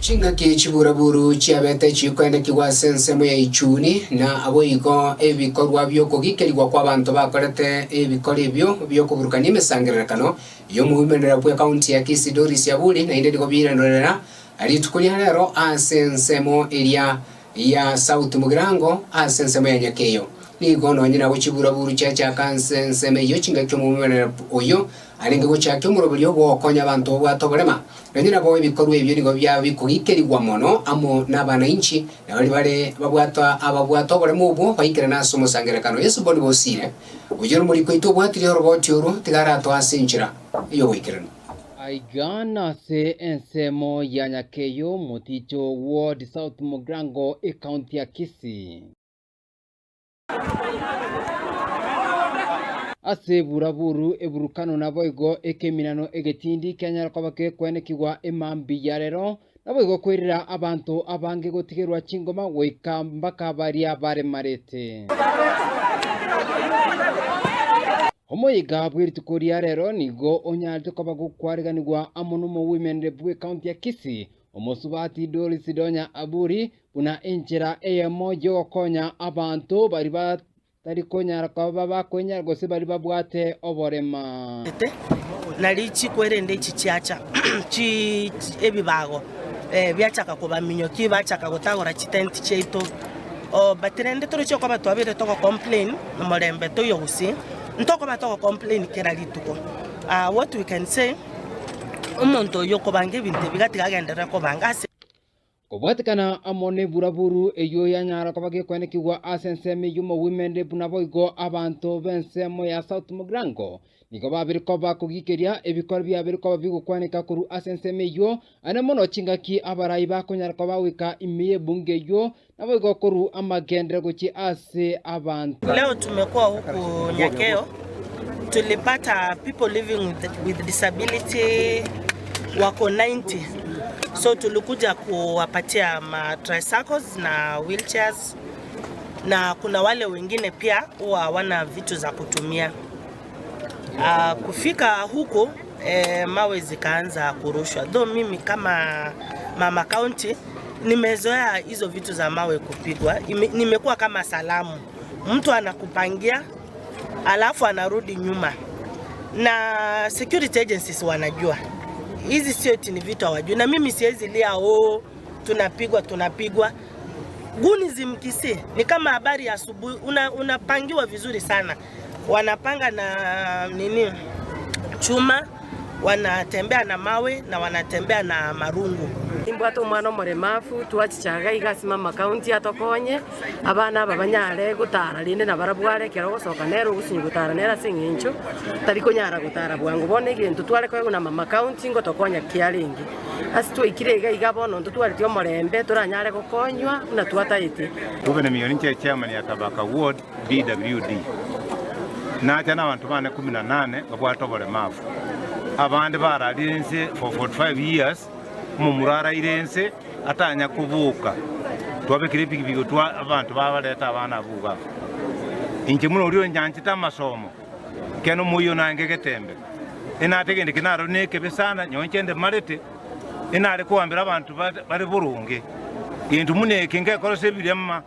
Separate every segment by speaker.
Speaker 1: Chingaki chiburaburu chiabete chikoenekigwa ase ensemo ya Ichuni, na boigo ebikorwa bi'okogikerigwa kw'abanto bakorete ebikora ebio bi'okoburukania emesangererekano y'omoimenera bw'ekaunti ya Kisii Doris Aburi naende nigo birenrorera rituko ria rero ase ensemo eria ya South Mugirango ase ensemo ya Nyakeyo. Nigo nonye nabo chiburaburu chiachaka ase ensemo eyio chingaki omoimenera oyo arenge gochakia omoroberio bw'ogokonya abanto babwate oborema. Nonye nabo ebikorwa ebio nigo biaba bikogikerigwa mono amo nabanainchi, na baria bare babwate ababwate oboremo obwo baikerane ase omosangererekano. Yeso boni bosire, oyio nomoriko oito obwatirie oroboti orwo, tiga aratoe ase enchera y'oboikeranu.
Speaker 2: Aiga nase ensemo ya Nyakeyo, Moticho Ward, South Mugirango, Ecounty ya Kisii. Ase eburaburu, eburukano naboigo ekeminano egetindi kianyara koba gekwenekigwa emambia ya rero, naboigo kwerera abanto abange gotigerwa chingoma goika mpaka baria baremarete. Omoyega bw'erituko ria rero nigo onyarete koba gokwariganigwa amo nomowimende bw'ecounty ya Kisii, Omosubati Doris Donya Aburi, buna enchera eyemo y'ogokonya abanto baria batari konyara koba bakwenyara gose baria babwate oborema.
Speaker 3: Nari chikwerende echi chiacha ebibago biachaka kobaminyokia bachaka gotagora chitenti chiaito but rende toroche okoba twabeire togo complain omorembe toiyo gusii ntokoba togo complain kera rituko what we can say omonto oyio okobanga ebinto ebi gatiga agenderere kobanga ase.
Speaker 2: Kobwatekana amo neburaburu eyio yanyara koba gekwenekigwa ase ensemo eyio Mowimende buna boigo abanto b'ensemo ya South Mugirango nigo babire koba kogikeria ebikoro biabire koba bigokwaneka korwa ase ensemo eyio ane mono chingaki abarai bakonyara koba goika ime y'ebunge eyio naboigo korwa amagenderero gochia ase abanto.
Speaker 3: Leo tumekuwa huku Nyakeo tulipata people living with, with disability wako 90 so tulikuja kuwapatia ma tricycles na wheelchairs na kuna wale wengine pia huwa hawana vitu za kutumia. Uh, kufika huku eh, mawe zikaanza kurushwa though mimi kama mama county nimezoea hizo vitu za mawe kupigwa, nimekuwa kama salamu, mtu anakupangia alafu anarudi nyuma, na security agencies wanajua hizi sio eti ni vitu hawajui, na mimi siwezi lia oh, tunapigwa tunapigwa. Guni zimkisi ni kama habari ya asubuhi, unapangiwa vizuri sana, wanapanga na nini chuma wanatembea na mawe na wanatembea na marungu.
Speaker 4: Nimbwate omwana omoremafu, twachicha iga iga ase mama county atokonye, abana aba banyare gotara rende nabarabwo are ekero ogosoka nere ogosunywa gotara nere ase eng'encho tari konyara gotara bwango. Bono egento tware koegwa na mama county ngotokonya kiarenge. Ase twaikire iga iga bono ntotwareti omorembe toranyare gokonywa buna twataete.
Speaker 5: Reuben Miyo ninche chairman ya Tabaka Ward BWD. Nacha nabanto bane kumi na nane babwate oboremavu. Abande bararire inse for 45 years, omomura araire inse atanya koboka. Twabekire epikipiki gotwa abanto babareta abana abwo iga. Inche buna oria onyanchete amasomo, ekiagera omoyio nange egetembe. Enate egento eke narorire nekebe sana, nyowe inche ndemarete, enare kogambera abanto bare boronge. Gento buna eke ngekora ase ebirema.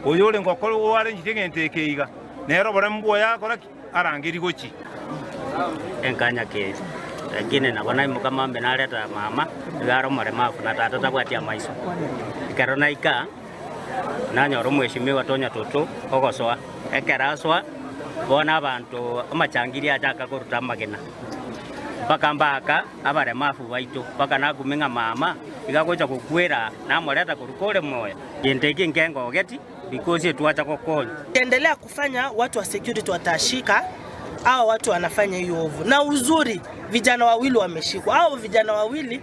Speaker 5: Oyore ngokora oarenchire egento eke iga, nere oboremu bwoye agokora ki? Arangerie gochia.
Speaker 6: Enkanya keri, lakini nabo naimoka mambia nareta mama, iga are omoremafu na tata tabwati amaiso. Ekero naika, nanyora omweshimiwa Tonya Toto ogosoa, ekero asoa, bono abanto amachangiri achaka koruta amagena, mpaka mbaaka abaremafu baito, mpaka nakumia ng'a mama iga agocha gokwera aa, namoreta korwa kore moyo. Gento eke nkengogeti because etwacha gokonya.
Speaker 3: Endelea kufanya watu wa security watashika hawa watu wanafanya hiyo ovu, na uzuri vijana wawili wameshikwa. Hao vijana wawili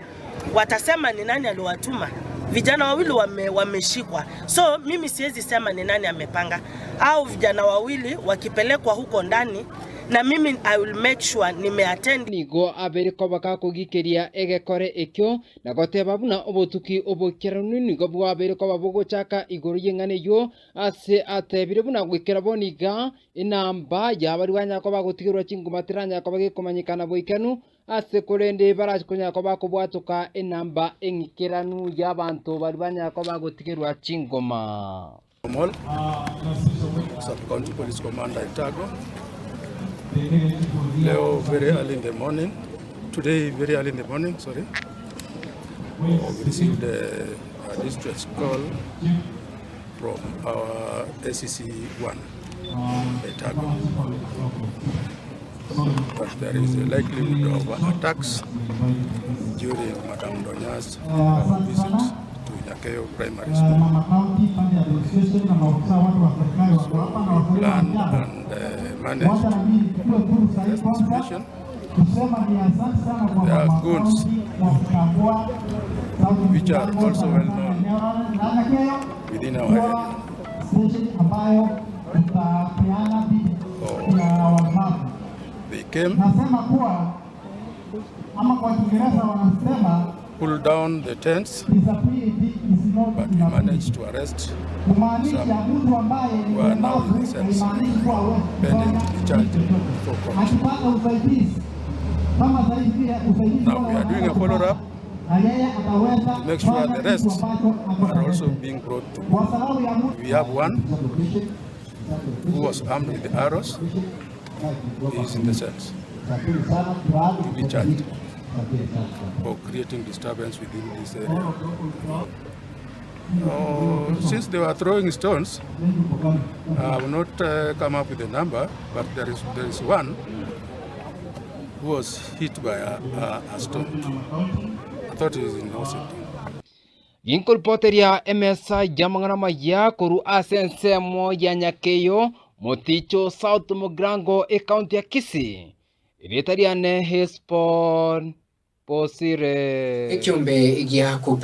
Speaker 3: watasema ni nani aliwatuma. Vijana wawili wame, wameshikwa, so mimi siwezi sema ni nani amepanga. Hao vijana wawili wakipelekwa huko ndani, na mimi I will make sure nimeattend.
Speaker 2: Nigo abeire koba gakogikeria egekore ekio Na goteba buna obotuki oboikeranu nigo bwabeire koba bogochaka igoro y'eng'ana eyio, ase atebire buna goikera bono iga, enamba ya baria banyara koba bagotigerwa chinguma teranyara koba gekomanyekana boikeranu. ase korende barache konyara koba bakobwatoka enamba eng'ikeranu y'abanto baria banyara koba bagotigerwa chingoma.
Speaker 7: Omol, Sub-County Police Commander Etago. Leo very early in the morning, today very early in the morning, sorry, we received a, a distress call from our SCC1 Etago that there is a likelihood of attacks during Madam Donya's visit to Nyakeo Primary School. So we planned and managed the situation. There are goons which are also well known within our area. So they came, pulled down the tents, but we managed to arrest some who are now in the cells, pending to be charged before court. Now we are doing a follow-up to make sure the rest are also being brought to book. We have one who was armed with the arrows. He is in the cells to be charged for creating disturbance within this area. Since they were throwing stones, I will not come up with a number, but there is there is one who was hit by a, a, a stone. I thought he was in hospital.
Speaker 2: Ginkoripoteria emesa y'amang'ana amaya korwa ase ensemo ya Nyakeyo, Moticho South Mugirango, ekaunti ya Kisii. Erieta riane Hesbon Bosire.
Speaker 1: Ekiombe gia Kupe.